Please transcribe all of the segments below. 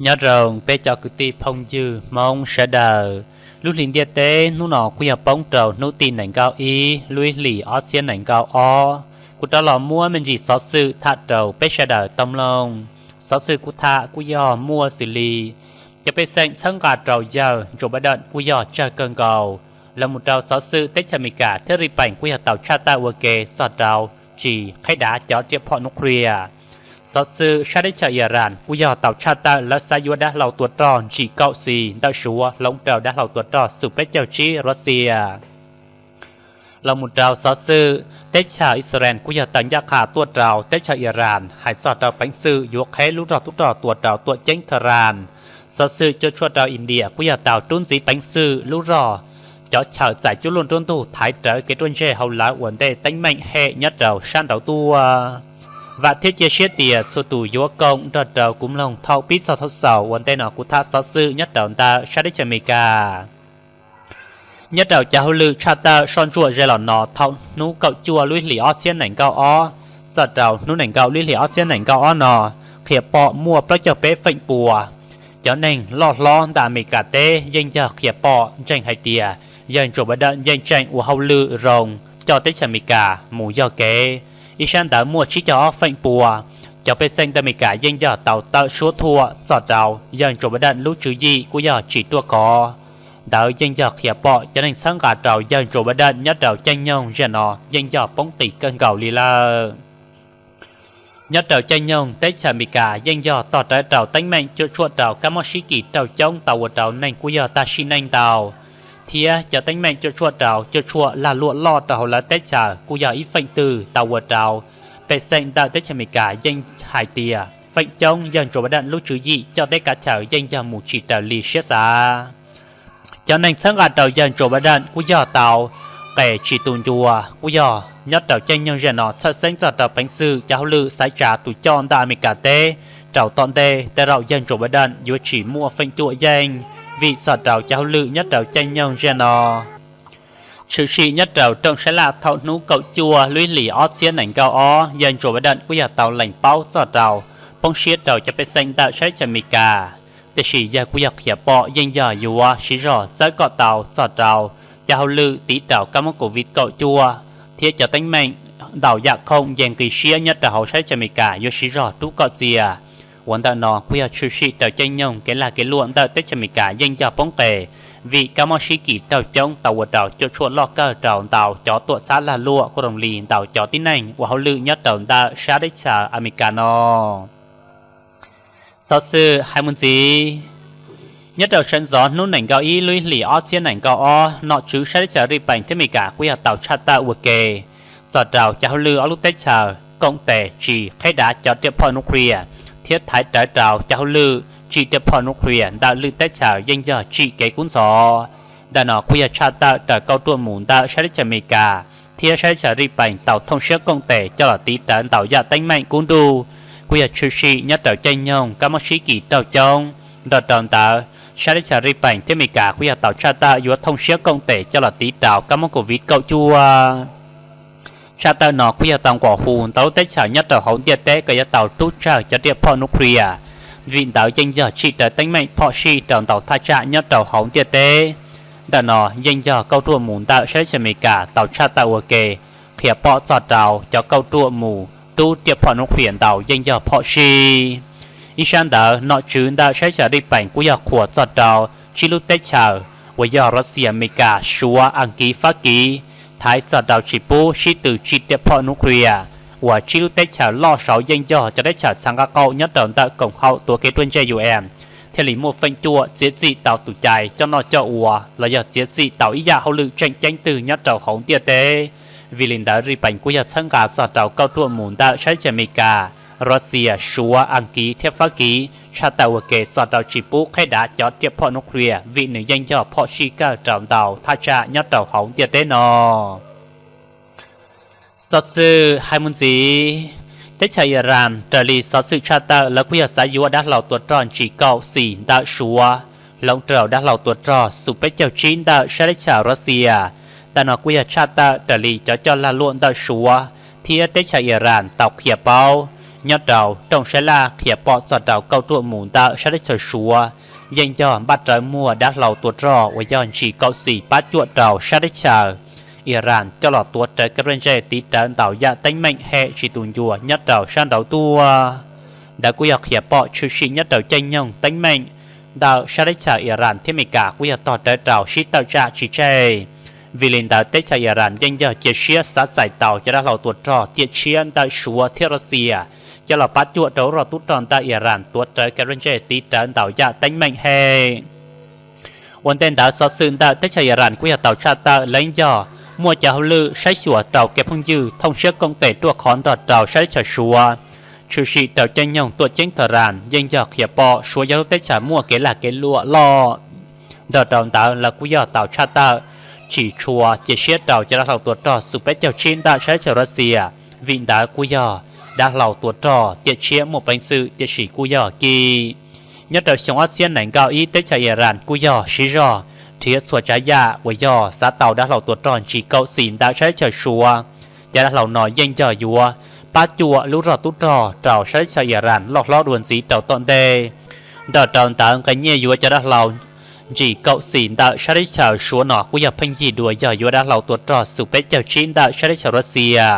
Nyob zoo peb cov kwv tij phooj ywg Hmoob sawv daws, lub hli ntiaj teb hnub no kuj yog poob rau hnub tim nees nkaum ib lub ib hlis ob txhiab nees nkaum ob, kuv rov los muab me ntsis xov xwm tham rau peb sawv daws tau mloog. Xov xwm kuv tham kuj yog muaj xws li cov pej xeem txhawb nqa rau yawg Joe Biden kuj yog tsawg kawg nkaus. Los mus rau xov xwm teb chaws Amelikas thiab Lis Pees kuj yog tau tshaj tawm ua ke txog rau tsis qheb dav cov riam phom nuclear. Xov xwm sab teb chaws Iran kuj yog tau tshaj tawm lawv xav yuav dav hlau tua rog ntsis kaum xis ntawm Suav hloov rau dav hlau tua rog xum peb caug tsib Russia. Los mus rau xov xwm teb chaws Israel kuj yog tau ncaj qha tuaj rau teb chaws Iran hais txog rau peev xwm yuav qheb lub rog tub rog tua rau tuam ceeb Tehran. Xov xwm cuam tshuam rau India kuj yog tau rub ntxiv peev xwm lub rog cov chaw txais cuab luaj nruab ntug thaiv rawv kev ruaj ntseg hauv lawv ua ntej teeb meem hem nyob rau sab nraud tuaj. Vam thiab cia siab tias txhua tus yuav koom nrog rau kuv mloog thaum pib txog thaum xaus ua ntej no kuv tham xov xwm nyob rau ntawm sab teb chaws Amelikas. Nyob rau cov hauj lwm tshaj tawm soj ntsuam ze los no thaum hnub kaum cuaj lub ib hlis ob txhiab nees nkaum ob txog rau hnub nees nkaum lub ib hlis ob txhiab nees nkaum ob no, qhia pom muaj plaub caug peb feem pua. Cov neeg loj hlob ntawm Amelikas teb yeej yog qhia pom ntseeg hais tias yawg Joe Biden yeej tseem ua hauj lwm zoo coj teb chaws Amelikas mus yog kev. Ib sab ntawd muaj tsib caug ob feem pua. Cov pej xeem ntawm Amelikas yeej yog tau tawm suab thuam txog rau yawg Joe Biden lub tswv yim kuj yog tsis ruaj khov. Ntawd yeej yog qhia pom cov neeg txhawb nqa rau yawg Joe Biden nyob rau caij nyoog zaj no yeej yog poob qis kawg nkaus li lawm. Nyob rau caij nyoog teb chaws Amelikas yeej yog tog rawv rau teeb meem cuam tshuam rau kab mob sib kis raug coob tau ua rau neeg kuj yog tag sim neej ntau, thiab cov teeb meem cuam tshuam rau cuam tshuam lag luam loj rau hauv lawv teb chaws kuj yog ib feem twg tau ua rau pej xeem ntawm teb chaws Amelikas yeej hais tias feem coob yawg Joe Biden lub tswv yim coj teb kav chaw yeej yog mus tsis raws li siab xav. Cov neeg txhawb nqa rau yawg Joe Biden kuj yog tau qes tsis tu ncua, kuj yog nyob rau caij nyoog zaj no txhawj xeeb txog rau peev xwm cov hauj lwm xaiv tsa tus coj ntawm Amelikas teb rau tom ntej tej zaum yawg Joe Biden yuav tsis muaj feem cuam yeej, vim txog rau cov hauj lwm nyob rau caij nyoog zaj no tshwm sim nyob rau rooj sab laj thaum hnub kaum cuaj lub ib hlis ob txhiab nees nkaum ob, yawg Joe Biden kuj yog tau lees paub txog rau poob siab rau cov pej xeem ntawm sab teb chaws Amelikas. Tiam sis yawg kuj yog qhia pom yeej yog yuav siv zog txawb kom tau txog rau cov hauj lwm tiv rau kab mob Covid kaum cuaj thiab cov teeb meem ntau yam khoom nce nqi siab nyob rau hauv sab teb chaws Amelikas yuav siv zog rub kom txias. Ua ntawm no kuj yog tshwm sim rau caij nyoog kev lag kev luam ntawm teb chaws Amelikas yeej yog poob qes, vim kab mob sib kis raug coob tau ua rau cuam tshuam loj kawg rau ntau cov tuam txhab lag luam kuj zoo li ntau cov tib neeg ua hauj lwm nyob rau ntawm sab teb chaws Amelikas no. Xov xwm hais mus ntxiv, nyob rau sawv ntxov hnub nees nkaum ib lub ib hlis ob txhiab nees nkaum ob, nom tswv sab teb chaws Lis Pees thiab Amelikas kuj yog tau tshaj tawm ua ke txog rau cov hauj lwm ob lub teb chaws koom tes tsis qheb dav cov riam phom nuclear thiab thaiv rawv rau cov hauj lwm tsim riam phom nuclear ntawm lwm teb chaws yeej yog tsim kev kub ntxhov. Ntawm no kuj yog tshaj tawm raws kauj ruam mus ntawm sab teb chaws Amelikas thiab sab teb chaws Lis Pees tau thooj siab koom tes coj los tiv rawv ntau yam teeb meem kub nruj, kuj yog tshwm sim nyob rau caij nyoog kab mob sib kis raug coob. Nrog rau ntawd, sab teb chaws Lis Pees thiab Amelikas kuj yog tau tshaj tawm yuav thooj siab koom tes coj los tiv rau kab mob Covid kaum cuaj. Tshaj tawm no kuj yog tau nqua hu ntau lub teb chaws nyob rau hauv ntiaj teb kom yuav tau rub tsawg cov riam phom nuclear, vim ntawd yeej yog tsim rawv teeb meem phom sij rau ntau thaj tsam nyob rau hauv ntiaj teb. Ntawm no yeej yog kauj ruam mus ntawm sab teb chaws Amelikas tau tshaj tawm ua ke qhia pom txog rau cov kauj ruam mus rub riam phom nuclear ntau yeej yog phom sij. Ib sab ntawd, nom tswv ntawm sab teb chaws Lis Pees kuj yog qhuas txog rau tsib lub teb chaws uas yog Russia, Amelikas, Suav, Askiv, Fabkis thaiv txog rau tsis pub sib tw tsim riam phom nuclear uas tsib lub teb chaws loj saud yeej yog cov teb chaws txha nqaj qaum nyob rau ntawm koom haum tuav kev ruaj ntseg UN thiaj li muaj feem cuam txiav txim tau tus cai coj noj coj ua los yog txiav txim tau ib yam hauj lwm tseem ceeb twg nyob rau hauv ntiaj teb. Vim li ntawd, Lis Pees kuj yog txhawb nqa txog rau kauj ruam mus ntawm sab teb chaws Amelikas, Russia, Suav, Askiv thiab Fabkis tshaj tawm ua ke txog rau tsis pub qheb dav cov riam phom nuclear vim nws yeej yog phom sij kawg rau ntau thaj tsam nyob rau hauv ntiaj teb no. Xov xwm hais mus ntxiv, teb chaws Iran raws li xov xwm tshaj tawm lawv kuj yog xav yuav dav hlau tua rog ntsis kaum xis ntawm Suav hloov rau dav hlau tua rog xum peb caug tsib ntawm sab teb chaws Russia. Ntawm no kuj yog tshaj tawm raws li cov coj lag luam ntawm Suav thiab teb chaws Iran tau qhia paub. nyob rau rooj sab laj qhia pom txog rau kauj ruam mus ntawm sab teb chaws Suav yeej yog npaj rawv muaj dav hlau tua rog uas yog ntsis kaum xim pab cuam rau sab teb chaws Iran coj los tuav rawv kev ruaj ntseg tiv rawv ntau yam teeb meem hem tsis tu ncua nyob rau sab nraud tuaj. Ntawd kuj yog qhia pom tshwm sim nyob rau caij nyoog teeb meem ntawm sab teb chaws Iran thiab Amelikas kuj yog tog rawv rau sib tawm tsam tsis tseg. Vim li ntawd teb chaws Iran yeej yog cia siab xav txais tau cov dav hlau tua rog tiam tshiab ntawm Suav thiab Russia coj los pab cuam rau lub rog tub rog ntawm Iran tuav rawv kev ruaj ntseg tiv rawv ntau yam teeb meem hem. Ua ntej ntawd xov xwm ntawm teb chaws Iran kuj yog tau tshaj tawm lawv yog muaj cov hauj lwm saib xyuas rau kev phooj ywg thooj siab koom tes ruaj khov nrog rau sab teb chaws Suav. Tshwm sim rau caij nyoog tuam ceeb Tehran yeej yog qhia pom Suav yog lub teb chaws muaj kev lag kev luam loj. Nrog rau ntawd lawv kuj yog tau tshaj tawm tsis tshua cia siab rau cov dav hlau tua rog xu peb caug tsib ntawm sab teb chaws Russia, vim ntawd kuj yog dav hlau tua rog tiam tshiab muaj peev xwm tiam sis kuj yog kim. Nyob rau xyoo ob txhiab nees nkaum ib teb chaws Iran kuj yog siv zog nrhiav txhua tsav yam uas yog xav tau dav hlau tua rog ntsis kaum xim ntawm sab teb chaws Suav. Cov dav hlau no yeej yog yuav pab cuam lub rog tub rog rau sab teb chaws Iran loj hlob dua ntxiv rau tom ntej. Nrog rau ntawd nqe nyiaj yuav cov dav hlau ntsis kaum xim ntawm sab teb chaws Suav no kuj yog pheej yig dua yog yuav dav hlau tua rog xu peb caug tsib ntawm sab teb chaws Russia.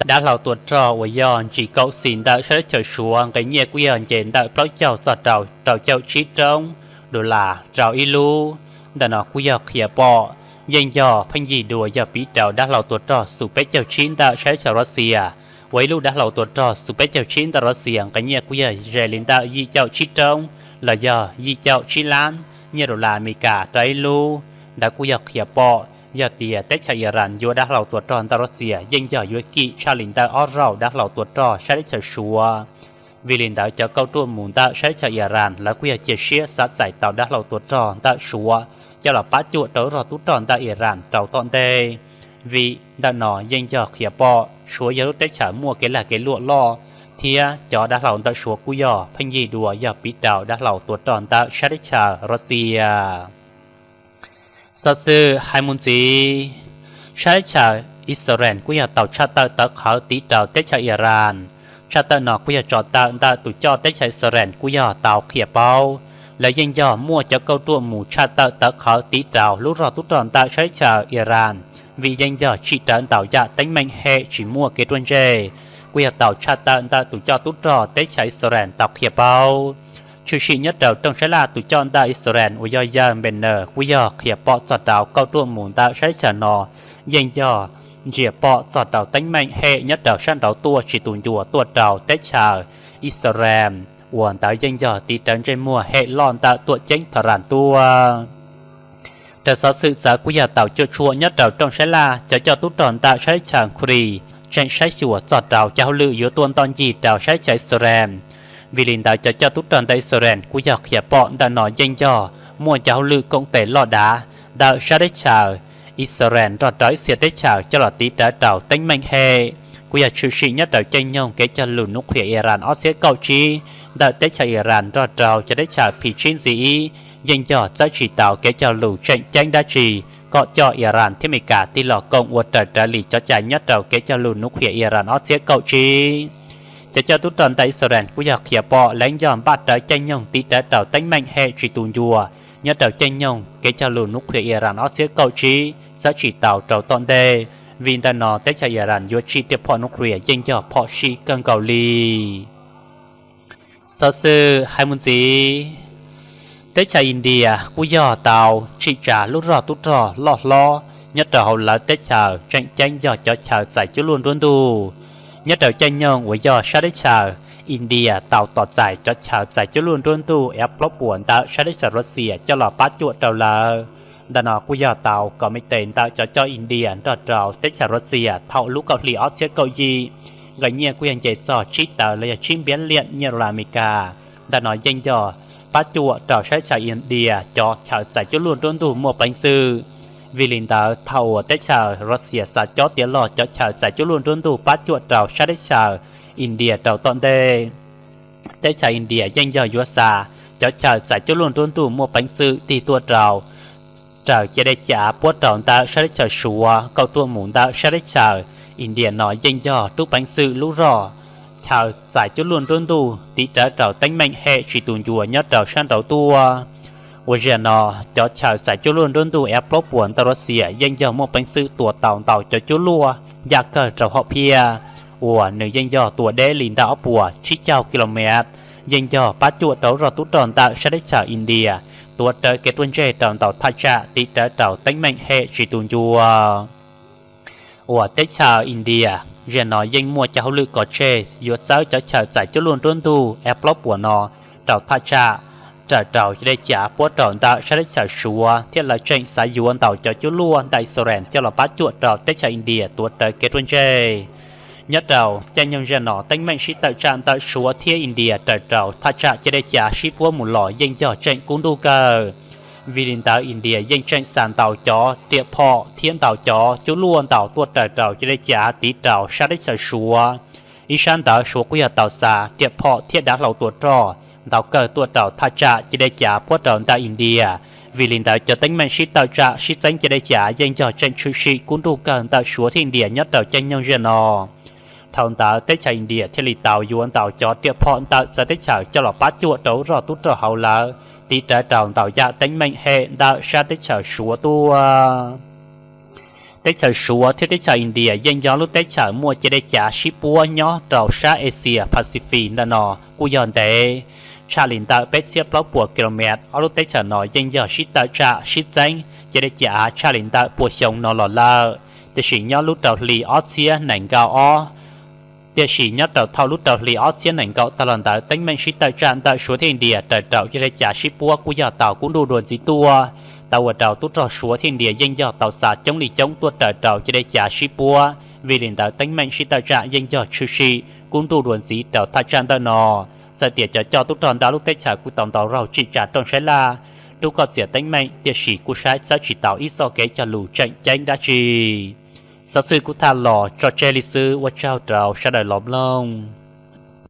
Dav hlau tua rog uas yog ntsis kaum xim ntawm sab teb chaws Suav nqe nyiaj kuj yog nce ntawm plaub caug txog rau rau caum tsib roob dollar rau ib lub. Ntawm no kuj yog qhia pom yeej yog pheej yig dua yog piv rau dav hlau tua rog xu peb caug tsib ntawm sab teb chaws Russia, uas ib lub dav hlau tua rog xu peb caug tsib ntawm Russia nqe nyiaj kuj yog ze li ntawm yim caum tsib roob los yog yim caum tsib lab nyiaj dollar Amelikas rau ib lub. Ntawd kuj yog qhia pom yog tias teb chaws Iran yuav dav hlau tua rog ntawm Russia yeej yog yuav kim tshaj li ntawm ob zaug dav hlau tua rog sab teb chaws Suav. Vim li ntawd cov kauj ruam mus ntawm sab teb chaws Iran lawv kuj yog cia siab xav txais tau dav hlau tua rog ntawm Suav coj los pab cuam rau lub rog tub rog ntawm Iran rau tom ntej. Vim ntawm no yeej yog qhia pom Suav yog lub teb chaws muaj kev lag kev luam loj, thiab cov dav hlau ntawm Suav kuj yog pheej yig dua yog piv rau dav hlau tua rog ntawm sab teb chaws Russia. Xov xwm hais mus ntxiv, sab teb chaws Israel kuj yog tau tshaj tawm tawv qhawv tiv rau teb chaws Iran. Tshaj tawm no kuj yog tso tawm ntawm tus coj teb chaws Israel kuj yog tau qhia paub, lawv yeej yog muaj cov kauj ruam mus tshaj tawm tawv qhawv tiv rau lub rog tub rog ntawm sab teb chaws Iran, vim yeej yog tsim rawv ntau yam teeb meem hem tsis muaj kev ruaj ntseg. Kuj yog tau tshaj tawm ntawm tus coj tub rog teb chaws Israel tau qhia paub. Tshwm sim nyob rau rooj sab laj tus coj ntawm Israel uas yog Yair Benner kuj yog qhia pom txog rau kauj ruam mus ntawm sab teb chaws no yeej yog ntsia pom txog rau teeb meem hem nyob rau sab nraud tuaj tsis tu ncua tuaj rau teb chaws Israel, uas ntawd yeej yog tiv rawv ntsej muag hem loj ntawm tuam ceeb Tehran tuaj. Raws xov xwm txawv kuj yog tau cuam tshuam nyob rau rooj sab laj cov coj tub rog ntawm sab teb chaws Kuwait tseem saib xyuas txog rau cov hauj lwm yuav tuaj ntoj ncig rau sab teb chaws Israel. Vim li ntawd cov coj tub rog ntawm Israel kuj yog qhia pom ntawm no yeej yog muaj cov hauj lwm koom tes loj dav ntawm sab teb chaws Israel nrog rau ib txhia teb chaws coj los tiv rawv rau teeb meem hem. Kuj yog tshwm sim nyob rau caij nyoog kev cog lus nuclear Iran ob txhiab kaum tsib ntawm teb chaws Iran nrog rau cov teb chaws phim tsib ntxiv ib yeej yog txawb tsis tau kev cog lus tseem ceeb dab tsi kom coj Iran thiab Amelikas tig los koom ua raws raws li cov cai nyob rau kev cog lus nuclear Iran ob txhiab kaum tsib. Cov coj tub rog ntawm Israel kuj yog qhia pom lawv yog npaj rawv caij nyoog tiv rawv rau teeb meem hem tsis tu ncua nyob rau caij nyoog kev cog lus nuclear Iran ob txhiab kaum tsib txawb tsis tau rau tom ntej. Vim ntawm no teb chaws Iran yuav tsim tej phom nuclear yeej yog phom sij kawg nkaus li. Xov xwm hais mus ntxiv, teb chaws India kuj yog tau tsim tsa lub rog tub rog loj hlob nyob rau hauv lawv teb chaws tseem ceeb yog cov chaw txais cuab luaj nruab ntuj. Nyob rau caij nyoog uas yog sab teb chaws India tau tos txais cov chaw txais cuab luaj nruab ntuj F plaub puas ntawm sab teb chaws Russia coj los pab cuam rau lawv. Ntawm no kuj yog tau kom me tes ntawm cov coj India nrog rau teb chaws Russia thaum lub kaum hli ob txhiab kaum yim, nqe nyiaj kuj yog nce txog tsib tawv los yog tsib npiab liam nyiaj dollar Amelikas. Ntawm no yeej yog pab cuam rau sab teb chaws India cov chaw txais cuab luaj nruab ntuj muaj peev xwm. Vim li ntawd thaum uas teb chaws Russia xav cob tiav log cov chaw txais cuab luaj nruab ntuj pab cuam rau sab teb chaws India rau tom ntej, teb chaws India yeej yog yuav xa cov chaw txais cuab luaj nruab ntuj muaj peev xwm tig tuaj rau raws ciam dej ciam av puab rau ntawm sab teb chaws Suav kauj ruam mus ntawm sab teb chaws India no yeej yog rub peev xwm lub rog chaw txais cuab luaj nruab ntuj tiv rawv rau teeb meem hem tsis tu ncua nyob rau sab nraud tuaj. Uas zaum no, cov chaw txais cuab luaj nruab ntuj F plaub puas ntawm Russia yeej yog muaj peev xwm tua tau ntau cov cuab luaj ncaj kawg rau hom phiaj, uas nws yeej yog tua deb li ntawm ob puas tsib caug ki lo mev, yeej yog pab cuam rau zog tub rog ntawm sab teb chaws India, tuav rawv kev ruaj ntseg rau ntau thaj tsam tiv rawv rau teeb meem hem tsis tu ncua. Uas teb chaws India zaum no yeej muaj cov hauj lwm kov tseg yuav txawb cov chaw txais cuab luaj nruab ntuj F plaub puas no rau thaj tsam raws rau cov dej cav puab rau ntawm sab teb chaws Suav, thiab lawv tseem xav yuav ntau cov cuab luaj ntawm Israel coj los pab cuam rau teb chaws India tuav rawv kev ruaj ntseg. Nyob rau caij nyoog zaum no teeb meem sib tawm tsam ntawm Suav thiab India raws rau thaj tsam cov dej cav sib puab mus los yeej yog tseem kub nruj kawg. Vim li ntawd India yeej tseem xa ntau cov riam phom thiab ntau cov cuab luaj ntau tuaj raws rau cov dej cav tiv rau sab teb chaws Suav. Ib sab ntawd Suav kuj yog tau xa riam phom thiab dav hlau tua rog ntau kawg tuaj rau thaj tsam cov dej cav puab rau ntawm India. Vim li ntawd cov teeb meem sib tawm tsam sib txeeb cov dej cav yeej yog tseem tshwm sim kub nruj kawg ntawm Suav thiab India nyob rau caij nyoog zaum no. Dhau ntawd teb chaws India thiaj li tau yuav ntau cov riam phom ntawm txawv teb chaws coj los pab cuam rau zog tub rog hauv lawv tiv rawv rau ntau yam teeb meem hem ntawm sab teb chaws Suav tuaj. Teb chaws Suav thiab teb chaws India yeej yog lub teb chaws muaj cov dej cav sib puab nyob rau sab Asia Pacific ntawm no kuj yog ntev, tshaj li ntawm peb txhiab plaub puas ki lo mev. Ob lub teb chaws no yeej yog sib tawm tsam sib txeeb cov dej cav tshaj li ntawm puas xyoo no los lawm. Tiam sis nyob lub rau hli ob txhiab nees nkaum ob, tiam sis nyob rau thaum lub rau hli ob txhiab nees nkaum tag los ntawd teeb meem sib tawm tsam ntawm Suav thiab India raws rau cov dej cav sib puab kuj yog tau kub nruj dua ntxiv tuaj, tau ua rau tub rog Suav thiab India yeej yog tau xa coob li coob tuaj raws rau cov dej cav sib puab. Vim li ntawd teeb meem sib tawm tsam yeej yog tshwm sim kub nruj dua ntxiv rau thaj tsam ntawm no. Txawm tias cov coj tub rog ntawm lub teb chaws kuj tau ntau zaug tsim tsa rooj saib laj, rub koj txiav teeb meem, tiam sis kuj saib txawb tsis tau ib txoj kev cog lus tseem ceeb dab tsi. Xov xwm kuj tham los tso tseg li xwb, ua tsaug rau sawv daws los mloog.